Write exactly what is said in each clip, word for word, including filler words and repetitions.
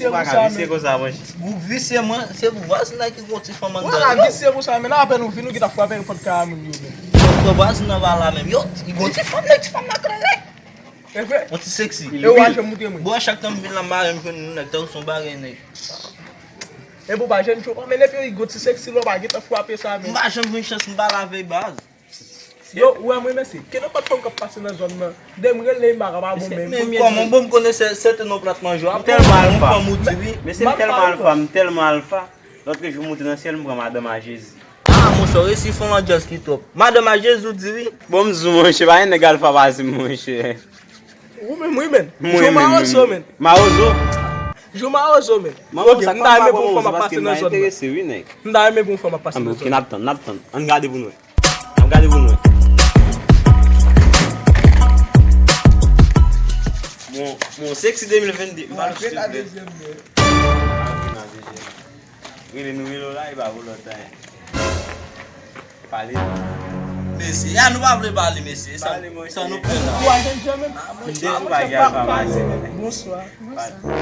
Ou pa ka visye konsa, monchè. Gwoup visye, mwen, se pou vwazin nan ki gon ti fanm anndan. Wala, visye konsa, men nan apèn ou vin, ou gentan frape pòt kay a moun yo, men. Pòt vwazin nan pa la menm. Yo, li gon ti fanm, nèg ti fanm nan klere. E vre? Yon ti seksi. E ou pa janm moute mwen. Bò, chak tan m vin la, m pa janm jwenn yon nèg, tankou se yon bagay nèg. E bon, pa jwenn cho, men epi yon ti seksi, lò, pa gentan frape sa, men. M pa janm jwenn chans, m pa lave baz. Yo, ou wè mwen, mesye, ke nenpòt fanm k ap pase nan zòn nan, de m rele, m pa ka pa bon, men. Kòman bon m konnen se, se te non plat manje w ap pran, yon fanm ou di wi. Mesye, m tèlman alfa, m tèlman alfa. Lòt jou m moute nan syèl, m pran madanm a Jezi. Ah, monchè, w resi fon nan djaz ki twòp. Madanm a Jezi, w di wi. Bon, m di w, monchè, pa gen nèg alfa pase m, monchè. Ou menm, wi, men. Jou mawozo, men. Mawozo? Jou mawozo, men. Ok, m ta renmen pou yon fanm ap pase nan zòn nan. M ta renmen pou yon fanm ap pase nan zòn nan. Ok, n ap tann, n ap tann. Ann gade pou nou wè. N ap gade pou nou wè. Mon, mon sexy de mil vennde. M pa sou stil de. Rele nou, rele w la, e pa pou lòt anyen. Pale. Mesye, ya nou pa vle pale, mesye. Sa, sa nou pè la. M te sou bagay a pa pale. Bonswa. Bonswa.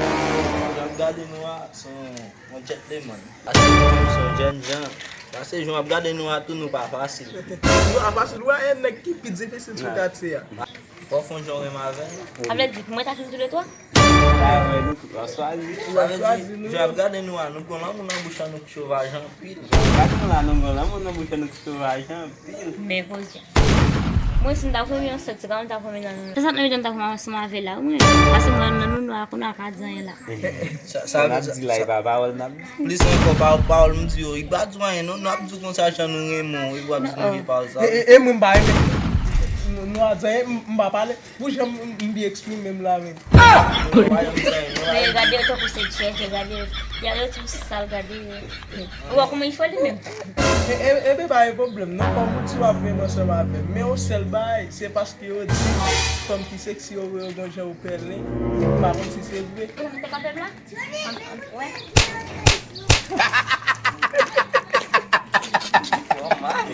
Jan gade nou a, se yon, yon gentleman. Pase nou menm se yon jèn jan. Pase jan w ap gade nou a tou, nou pa fasil. Nou pa fasil. Ou wè, e nèg ki pi difisil sou katye a. Bon, fon jan w renmen avè l. Sa vle di, pou mwen ta fin toulètwa? Sa vle di, jan w ap gade nou a, nou gon lanmou nan bouch an, nou ki sovaj anpil. Jan w ap gade nou a, nou gon lanmou nan bouch an, nou ki sovaj anpil. Men poze. Mwen, si m ta renmen yon sèt, se kòman m ta renmen nan nou. Se sa m ta renmen m ta renmen ansanm avè l la, wi, mwen. Paske mwen, nan nou, nou a, kounye a, pa di anyen la. Sa, sa, n ap di la, e pa pawòl n ap di. Plis ankò, pa, pawòl m di yo, li pa di w anyen, non, n ap di w konsa, jan nou renmen w, e w ap di nou gen pa sa. E, e, e mwen, m pa renmen. Nou, nou a di anyen, m, m pa pale. Pou jan m, m byen eksprime m la, men. Men gade yo tankou se tchèt, gade yo. Gade yo tou sal, gade yo. Ou wè kòman li fò li menm? E, e, e, ben, pa gen pwoblèm, non, kòm ou di w ap menm ansanm avè m. Men yon sèl bagay, se paske yo di fanm ki seksi yo vre, yo gon jan yo pèlen. M pa konn si se vre. Ou te kanpe m la? An, an, wè. Ou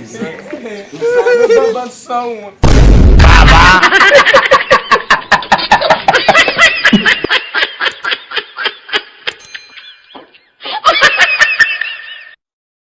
sa, ou sa, bann sanwont. Baba!